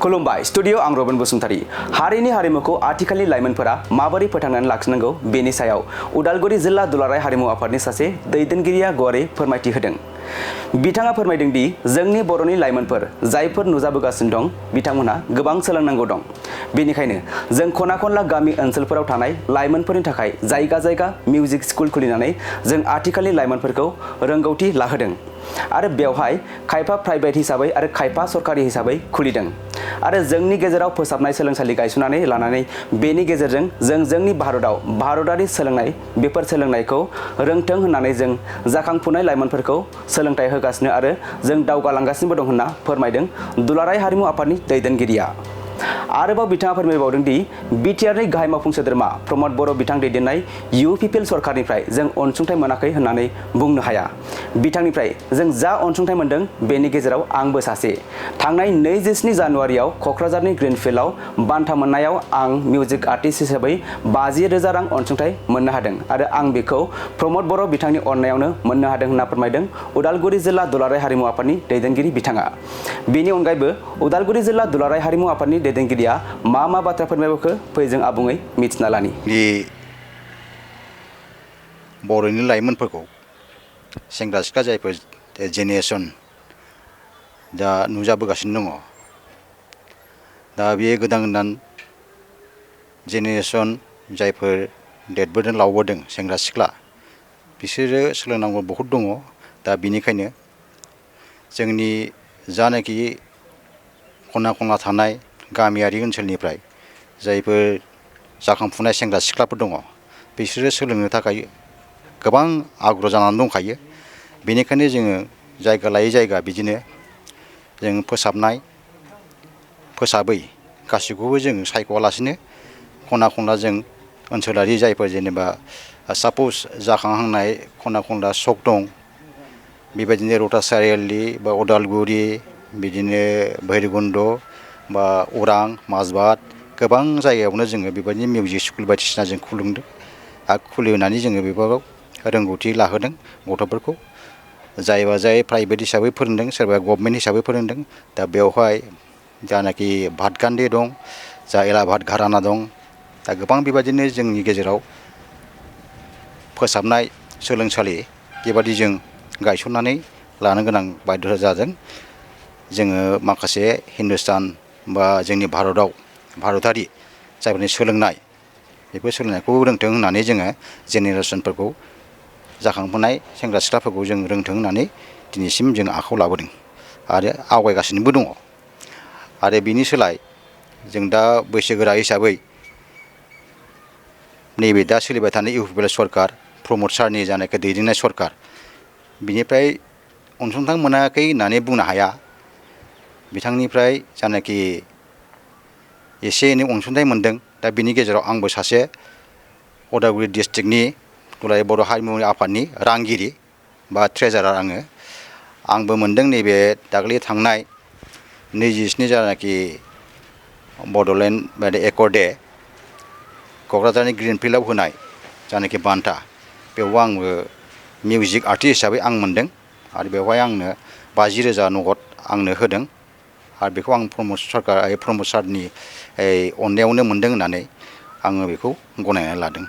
खुलुमबाय स्टुडियो आं रबिन बसुमतारी हारिनि हारिमुखौ आथिखालनि लाइमोनफोरा माबोरै फोथांनानै लाखिनांगौ बेनि सायाव उदालगुरि जिल्ला दुलाराय हारिमु आफादनि सासे दैदेनगिरिया गुवारै फोरमायथि होदों। बिथाङा फोरमायदों दि जोंनि बर'नि लाइमोनफोर जायफोर नुजाबोगासिनो दं बिथांमोनहा गोबां सोलोंनांगौ दं। बेनिखायनो जों खना खनला गामि ओनसोलफोराव थानाय लाइमोनफोरनि थाखाय जायगा जायगा मिउजिक स्कुल खुलिनानै जों आथिखालनि लाइमोनफोरखौ रोंगौथि लाहोदों आरो बेवहाय खायफा प्राइभेट हिसाबै आरो खायफा सरकारि हिसाबै खुलिदों आरो जोंनि गेजेराव फोसाबनाय सोलोंसालि गायसननानै लानानै बेनि गेजेरजों जों जोंनि भारताव भारतारि सोलोंनाय बेफोर सोलोंनायखौ रोंथों होननानै जों जाखांफुनाय लाइमोनफोरखौ सोलोंथाइ होगासिनो आरो जों दावगालांगासिनोबो दं होनना फोरमायदों दुलाराय हारिमु आफादनि दैदेनगिरिया। आरोबाव बिथाङा फोरमायबावदों दि बिटिआरनि गाहाय मावफुं सोद्रोमा प्रमद बर' बिथां दैदेननाय UPPL सरकारनिफ्राय जों अनसुंथाइ मोनाखै होननानै बुंनो हाया। बिथांनिफ्राय जों जा अनसुंथाइ मोनदों बेनि गेजेराव आंबो सासे। थांनाय 27 जानुवारियाव क'क्राझारनि ग्रीनफिल्डआव बान्था मोननायाव आं मिउजिक आर्टिस्ट हिसाबै 50,000 रां अनसुंथाइ मोननो हादों आरो आं बेखौ प्रमद बर' बिथांनि अननायावनो मोननो हादों होनना फोरमायदों उदालगुरि जिल्ला दुलाराय हारिमु आफादनि दैदेनगिरि बिथाङा। बेनि अनगायैबो उदालगुरि जिल्ला दुलाराय हारिमु आफादनि दैदेनगिरिया मा बाथ्रा फोरमायबोखो फै जों आबुङै मिथिना लानि। बर'नि लाइमोनफोरखौ सेंग्रा सिख्ला जायफोर जेनेरेसन दा नुजाबोगासिनो दङ दा बे गोदान जेनेरेसन जायफोर देरबोदों लावबोदों सेंग्रा सिख्ला बिसोरो सोलोंनांगौ बहुद दङ। दा बिनिखायनो जोंनि जानाखि खना खनला थानाय गामियारि ओनसोलनिफ्राय जायफोर जाखांफुनाय सेंग्रा सिख्लाफोर दङ बिसोरो सोलोंनो थाखाय गोबां आग्रह जानानै दंखायो। बेनिखायनो जोङो जायगा लायै जायगा बिदिनो जों फोसाबै गासैखौबो जों सायख'आलासिनो खना खनला जों ओनसोलारि जायफोर जेनेबा साप'ज जाखांहांनाय खना खनला सक दं बेबायदिनो रौता सारिआलि बा उदालगुरि बिदिनो भैरबकुन्द बा अरां माजबाद गोबां जायगायावनो जोङो बेबायदिनो मिउजिक स्कुल बायदिसिना जों खुलिदों आरो खुलिनानै जोङो बेफोराव रोंगौथि लाहोदों गथ'फोरखौ। जायबा जाय प्राइभेट हिसाबै फोरोंदों सोरबा गभर्नमेन्ट हिसाबै फोरोंदों। दा बेवहाय जानाखि भातखान्दे दं जा एलाहाबाद घराना दं दा गोबां बेबायदिनो जोंनि गेजेराव फोसाबनाय सोलोंसालि बेबादि जों गायसननानै लानो गोनां बायध्य जादों। जोङो माखासे हिन्दुस्तान बा जोंनि भारतारि जायफोरनि सोलोंनाय बेफोर सोलोंनायखौ रोंथों होननानै जोङो जेनेरेसनफोरखौ जाखांफुनाय सेंग्रा सिख्लाफोरखौ जों रोंथों होननानै दिनैसिम जों आखायाव लाबोदों आरो आवगायगासिनोबो दङ। आरो बिनि सोलाय जों दा बैसोगोरा हिसाबै नैबे दा सोलिबाय थानाय UPPL सरकार प्रमद सारनि जानाखि दैदेननाय सरकार बिनिफ्राय अनसुंथाइ मोनाखै होननानै बुंनो हाया। बिथांनिफ्राय जानाखि एसे एनै अनसुंथाइ मोनदों दा बिनि गेजेराव आंबो सासे उदालगुरि डिस्ट्रिक्टनि दुलाराय बर' हारिमु आफादनि रांगिरि बा ट्रेजारार आंबो मोनदों नैबे दाख्लै थांनाय 27 जानाखि बड'लेण्ड एकर्ड दे क'क्राझारनि ग्रीनफिल्डआव होनाय जानाखि बान्था बेवबो आंबो मिउजिक आर्टिस्ट हिसाबै आं मोनदों आरो बेवहाय आंनो 50,000 नगद आंनो होदों आरो बेखौ आं प्रमद सारनि अननायावनो मोनदों होननानै आङो बेखौ गनायनानै लादों।